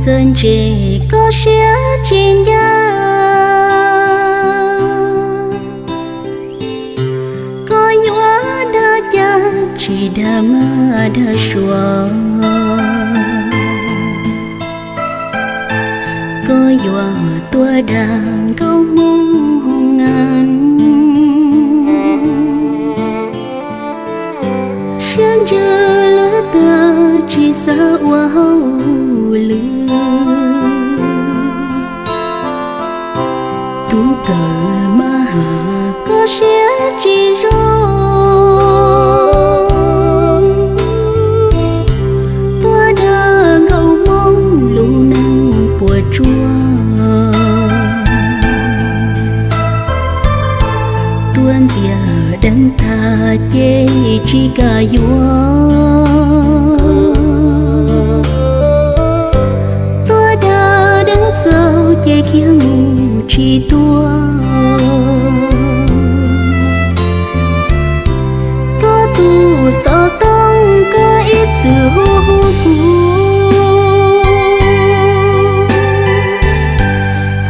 Txawm ntse koj siab tsis ncaj, koj yuav dag cas tsis dag maj dag suav, koj yuav tuaj dag nkauj hmoob hoo nas. Siab ntsws lwj tag tsis xav ua hauj lwm. Tub kawm maj has koj siab tsis zoo, tuaj dag nkauj hmoob lub neej puas tsuaj. Tuaj ntxias deev tag ces tsis kam yuav, tuaj dag deev txaus ces khiav mus tsis tuaj. Koj tus xov tooj koj ib txwm hu hu kuv,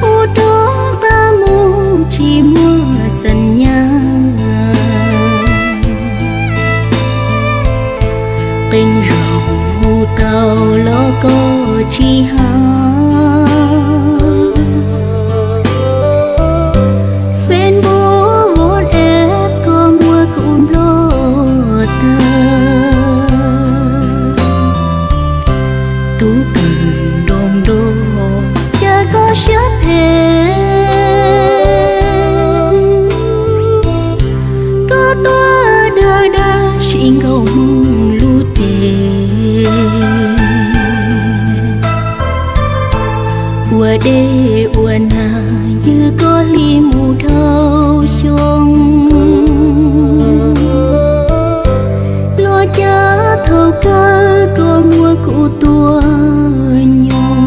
hu rov qab mus tsis muaj xeem nyab. Qee zaug hu tau los koj tsis hab, Facebook WhatsApp koj muab kuv nploj tag. Tub kawm nroo nroo, cas koj siab phem, koj tuaj dag dag sim nkauj hmoob lub cev. Ua dej ua nag ywg koj hli mus dhau xyoo, los cas thaum kawg koj muab kuv tua nyoog.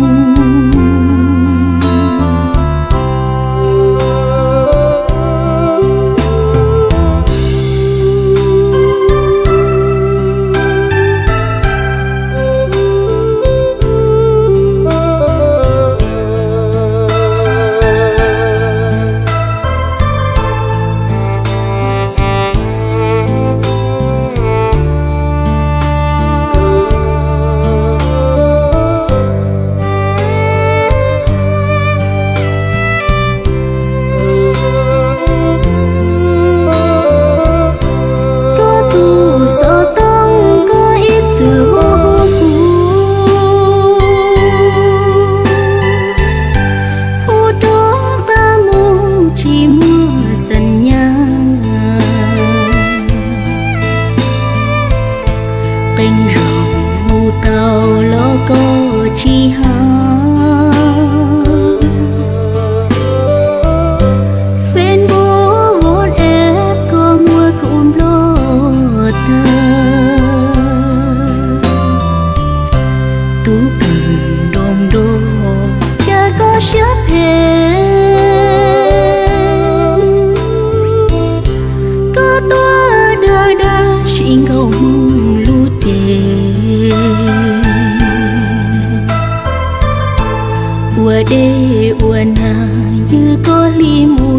Koj tus xov tooj koj ib txwm hu hu kuv, hu rov qab mus tsis muaj xeem nyab. Qee zaug hu tau los koj tsis hab, Facebook WhatsApp koj muab kuv nploj tag. Tub kawm nroo nroo, cas koj siab phem, koj tuaj dag dag sim nkauj hmoob lub cev. Ua dej ua nag ywg koj hli mus